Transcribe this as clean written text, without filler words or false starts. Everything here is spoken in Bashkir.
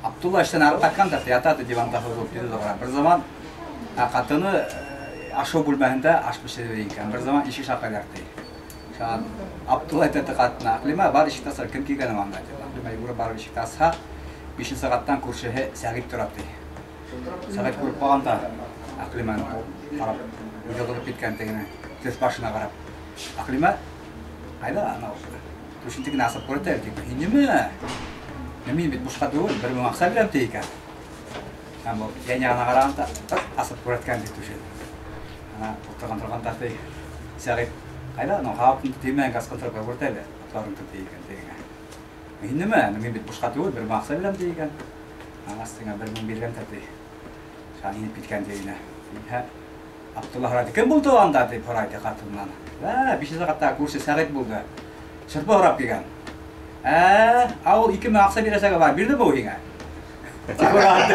Абдулла эштән арып ҡайтҡан да ята диванда һуҙылып телевизор ҡарап. Бер заман ҡатыны ашау бүлмәһендә аш бешерә икән. Бер заман ишек шаҡыйлар ти. Шунан Абдулла әйтә ҡатынына: "Әҡлимә, бар, ишекте ас, кем килгән анда?" — тип. Әҡлимә йүгереп барып ишекте асһа, бишенсе ҡаттан күршеһе Сәғит тора ти. Сәғит күреп ҡалған да Әҡлимәне ҡарап, үҙе ҡыҙып киткән тегене, төҫ башына ҡарап. Әҡлимә, ҡайҙа анау түшен тегене асып күрһәтә тип. "Һин нимә? Мин бит бушҡа түгел, 1000 аҡса бирәм", — ти икән. Һәм был йән яғына ҡараған да асып күрһәткән ти түшен. Ана ултырған торған да ти. Сәғит, ҡайҙа анау һауытыңды төймәһен асҡындырып күрһәт әле, атларыңды, ти икән тегеңә. "Һин нимә? Мин бит бушҡа түгел, 1000 аҡса бирәм", — ти икән. Ана тегеңә 1000 биргән дә ти. Шунан инеп киткән тегенә. Абдулла һорай: "Кем булды анда?" — тип һорай ҡатынынан. "Ә, бишенсе ҡатта күрше Сәғит булды. Шырпы һорап килгән." "Ә, ул 2000 аҡса бирәсәге бар, бирҙеме ул һиңә?" — тип һораған.